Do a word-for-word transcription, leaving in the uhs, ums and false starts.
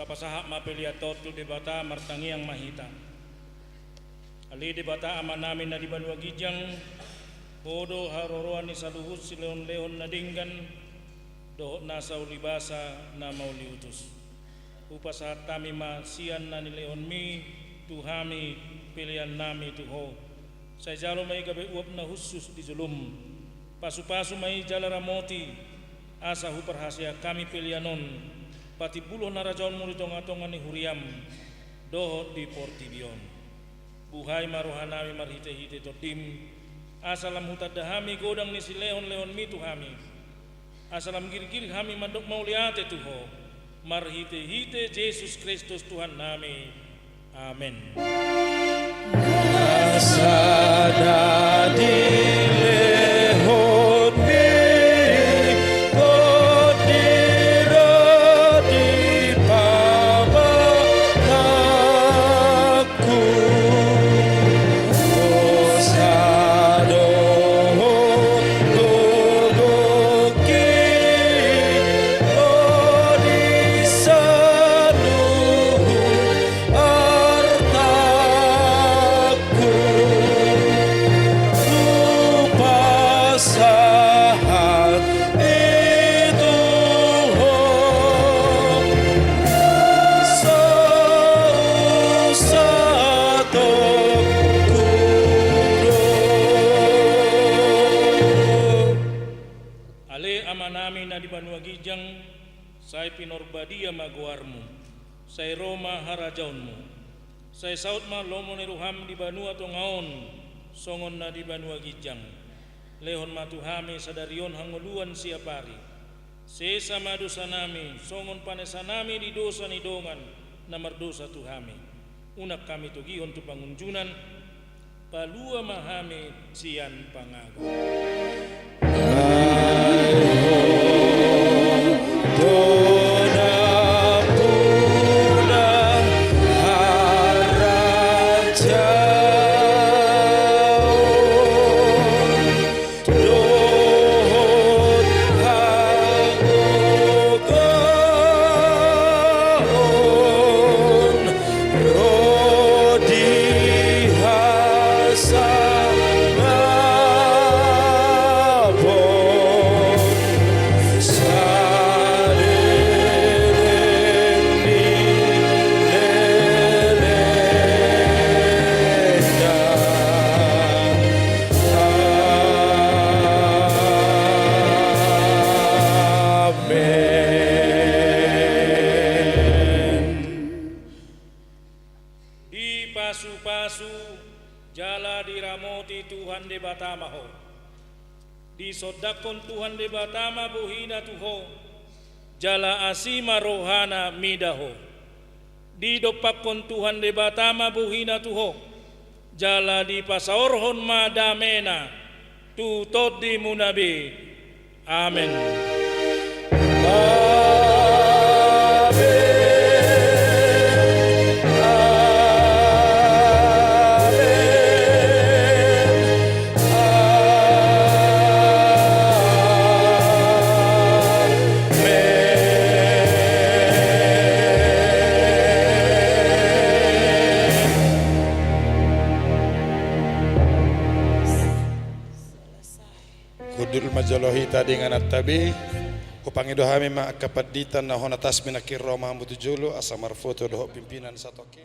Tapasahat ma pelean on tu Debata, martangiang ma hita. Ale Debata Amanami na di banua ginjang, Ho do haroroan ni saluhut silehonlehon na denggan dohot nasa ulibasa na mauliutus. Hupasahat hami ma sian na nilehonMi tu hami peleannami tu Ho. Sai jalo ma i gabe uap na hushus di jolom. Pasupasu ma i jala ramoti, asa huparhaseang hami pelean on patimbulhon harajaonMu di tongatonga ni huriaM dohot di portibi on. Buhai ma rohanami marhitehite TondiM, asa lam hutanda hami godang ni silehonlehonMi tu hami. Asa lam girgir hami mandok mauliate tu Ho, marhitehite Jesus Kristus Tuhannami. Amen. Asa na dilehonMi Tondi rodi pamata Dosa dohot gogongki, ro di saluhut artangku, hupasahat i tu Ho, so usah tongku do. Ale Amanami na di banua ginjang, sai pinarbadia ma goarMu, sai ro ma harajaonMu, sai saut ma lomo ni rohaM di banua tonga on, songon na di banua ginjang. Lehon ma tu hami sadari on hangoluan siapari. Sesa ma dosanami, songon panesanami di dosa ni dongan na mardosa tu hami. Unang hami togihon tu pangunjunan, palua ma hami sian pangago. Ai Ho do nampuna, harajaon dohot hagogoon, ro di hasangapon saleleng ni lelengna. Amen. Dipasupasu jala diramoti Tuhan Debata ma ho. Disondangkon Tuhan Debata ma bohiNa tu ho, jala asi ma rohaNa mida ho. Didompakkon Tuhan Debata ma bohiNa tu ho, jala dipasaorhon ma dameNa tu tondimuna be. Amen. Amen. Amen. Hundul ma jolo hita di ingananta be. Hupangido hami ma angka pandita na hona tasbih nangkin ro ma hamu tu jolo asa marfoto dohot pimpinan satongkin.